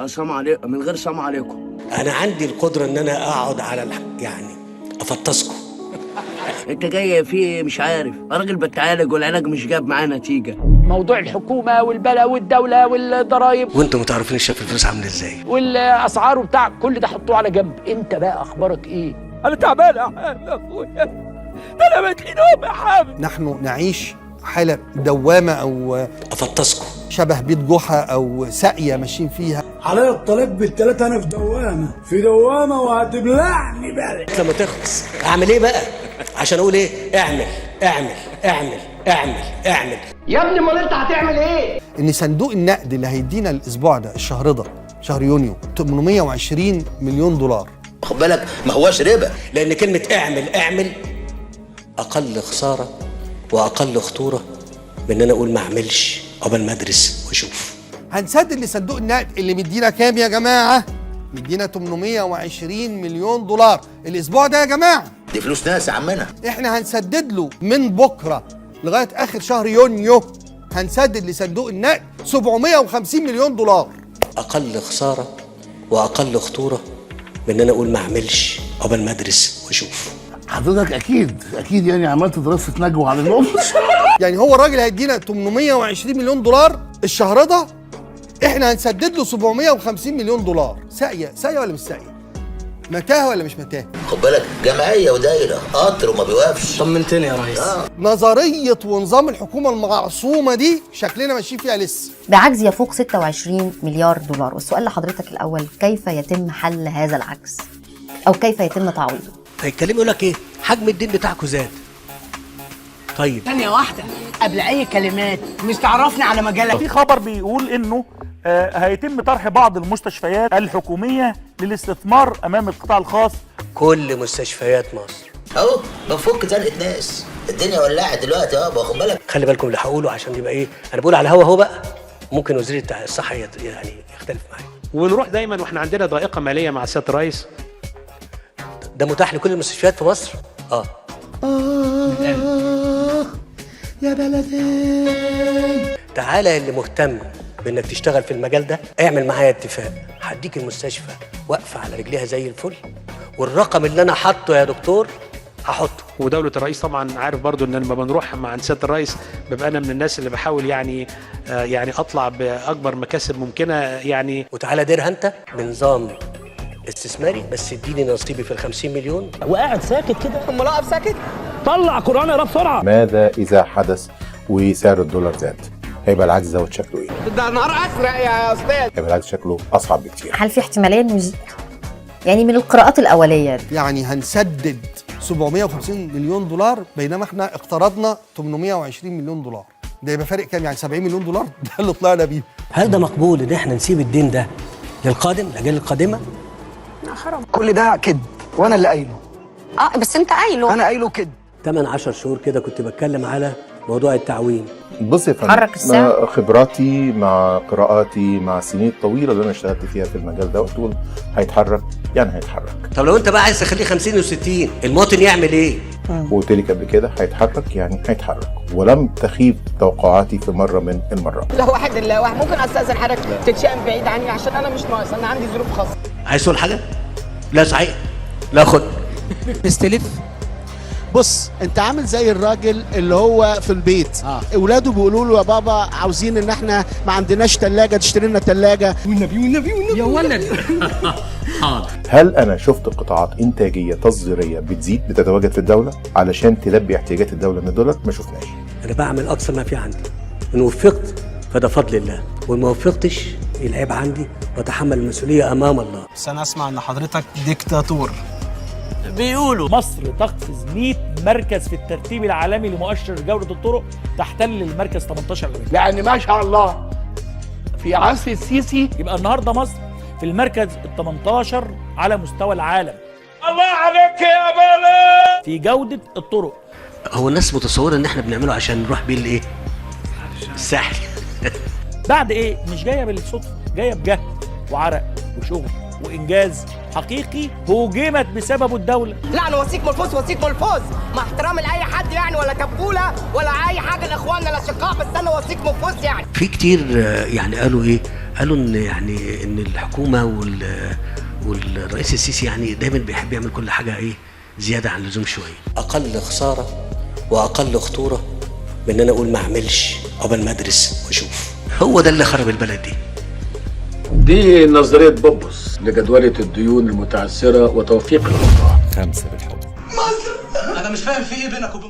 السلام عليكم من غير سلام عليكم. انا عندي القدرة ان انا اقعد على يعني افطسكم. انت جاي في مش عارف، راجل بتعالج والعلاج مش جاب معاه نتيجة. موضوع الحكومة والبلا والدولة والضرايب وانتم ما تعرفين شايف الفلوس عامله ازاي والاسعار وبتاع، كل ده حطوه على جنب. انت بقى اخبارك ايه؟ انا تعبان يا حامد يا اخويا، ده انا بقيت نوم يا حامد. نحن نعيش حالة دوامة أو افطسكم، شبه بيت جحا أو ساقية ماشيين فيها. عليا الطلب بالثلاثة، أنا في دوامة في دوامة وهتبلعني بقى لما تخلص. اعمل ايه بقى عشان اقول ايه؟ اعمل اعمل اعمل اعمل اعمل يا ابني امال انت هتعمل ايه؟ إن صندوق النقد اللي هيدينا الأسبوع ده الشهر ده شهر يونيو 820 مليون دولار. خد بالك ما هواش ربا، لان كلمة اعمل اعمل اقل خسارة واقل خطورة من ان انا اقول ما اعملش قبل ما ادرس واشوف. هنسدد لصندوق النقد اللي مدينا كام يا جماعة؟ مدينا 820 مليون دولار الأسبوع ده يا جماعة. دي فلوس ناس يا عمنا. احنا هنسدد له من بكرة لغاية آخر شهر يونيو، هنسدد لصندوق النقد 750 مليون دولار. اقل خسارة واقل خطورة من ان انا اقول ما اعملش قبل ما ادرس واشوف. حضرتك اكيد اكيد يعني عملت دراسة نجوى على الموضوع. يعني هو الراجل هيدينا 820 مليون دولار الشهر ده، احنا هنسدد له 750 مليون دولار. ساقية ساقية ولا مش ساقية؟ متاهة ولا مش متاهة؟ خد بالك جمعية ودايره قطر وما بيوقفش. طمنتني يا ريس. نظرية ونظام الحكومة المعصومة دي شكلنا ماشيين فيها لسه. بعجز يفوق 26 مليار دولار. والسؤال لحضرتك الأول، كيف يتم حل هذا العجز؟ أو كيف يتم تعويضه؟ فيتكلم يقول لك ايه؟ حجم الدين بتاعكم زاد. طيب ثانية واحدة قبل أي كلمات، مش تعرفني على مجالك. في خبر بيقول انه هيتم طرح بعض المستشفيات الحكومية للاستثمار امام القطاع الخاص. كل مستشفيات مصر اهو بفك زنقه ناس، الدنيا ولعت دلوقتي. باخد بالك، خلي بالكم اللي هقوله عشان يبقى ايه، انا بقول على الهوا اهو بقى، ممكن وزير الصحة يعني يختلف معايا. ونروح دايما واحنا عندنا ضائقة ماليه مع سيادة الرئيس. ده متاح لكل المستشفيات في مصر؟ يا بلدي. تعالى اللي مهتم بانك تشتغل في المجال ده، اعمل معايا اتفاق، هديك المستشفى واقفة على رجليها زي الفل، والرقم اللي انا حاطه يا دكتور هحطه. ودولة الرئيس طبعا عارف برضو ان لما بنروح مع سيادة الرئيس ببقى انا من الناس اللي بحاول يعني يعني اطلع باكبر مكاسب ممكنة يعني. وتعالى ديرها انت بنظام استثماري، بس اديني نصيبي في ال 50 مليون. وقاعد ساكت كده؟ امال اقف ساكت؟ طلع قرآن يا رب بسرعة. ماذا إذا حدث وسعر الدولار زاد؟ هيبقى العجز دوت شكله إيه؟ ده نهار أزرق يا أستاذ. هيبقى العجز شكله أصعب بكتير. هل في احتمالية إنه يزيد؟ يعني من القراءات الأولية دي. يعني هنسدد 750 مليون دولار بينما احنا اقترضنا 820 مليون دولار. ده يبقى فارق كام؟ يعني 70 مليون دولار ده اللي طلعنا بيه. هل ده مقبول ان احنا نسيب الدين ده للقادم، الاجيال القادمة؟ حرام. كل ده كذب وانا اللي قايله. بس انت قايله. انا قايله كذب. 8-10 شهور كده كنت بتكلم على موضوع التعويم. بص يا فندم، حرك السعر. خبراتي مع قراءاتي مع السنين الطويلة اللي انا اشتغلت فيها في المجال ده، طول هيتحرك يعني هيتحرك. طب لو انت بقى عايز تخليه 50 و60، المواطن يعمل ايه؟ وقلت لك قبل كده هيتحرك يعني هيتحرك، ولم تخيب توقعاتي في مرة من المرات. لا واحد الا واحد. ممكن استاذن حضرتك تتشائم بعيد عني عشان انا مش ناقص، انا عندي ظروف خاصة. عايز تقول حاجة؟ لا صحيح، لا خد. نستلف. بص انت عامل زي الراجل اللي هو في البيت، اولاده بيقولوا له يا بابا عاوزين ان احنا ما عندناش ثلاجه، تشتري لنا ثلاجه. والنبي والنبي والنبي يا ولد. حاضر. هل انا شفت قطاعات انتاجية تصديريه بتزيد بتتواجد في الدولة علشان تلبي احتياجات الدولة من الدولار؟ ما شفناش. انا بعمل اقصى ما في عندي، ان وفقت فده فضل الله، وان ما وفقتش العيب عندي واتحمل المسؤولية امام الله. بس انا اسمع ان حضرتك ديكتاتور. بيقولوا مصر تقفز 100 مركز في الترتيب العالمي لمؤشر جودة الطرق، تحتل المركز 18 عالميا. لأن ما شاء الله في عصر السيسي يبقى النهارده مصر في المركز ال 18 على مستوى العالم. الله عليك يا بلد في جودة الطرق. هو الناس متصورة ان احنا بنعمله عشان نروح بيه الايه؟ الساحل. بعد ايه؟ مش جاية بالصدفة، جاية بجهد وعرق وشغل وانجاز حقيقي هوجمت بسببه الدولة. لا انا وثيق ملفوظ، وثيق ملفوظ مع احترامي لاي حد يعني، ولا تبوله ولا اي حاجة لاخواننا الاشقاء، بس انا وثيق ملفوظ يعني. في كتير يعني قالوا ايه؟ قالوا ان يعني ان الحكومة والرئيس السيسي يعني دايما بيحب يعمل كل حاجة ايه زيادة عن اللزوم شوية. اقل خسارة واقل خطورة من ان انا اقول ما اعملش قبل ما ادرس واشوف. هو ده اللي خرب البلد دي. دي نظرية بوبوس لجدولة الديون المتعثرة وتوفيق الأوضاع. 5 بالحب. مصر انا مش فاهم في ايه بينك وبين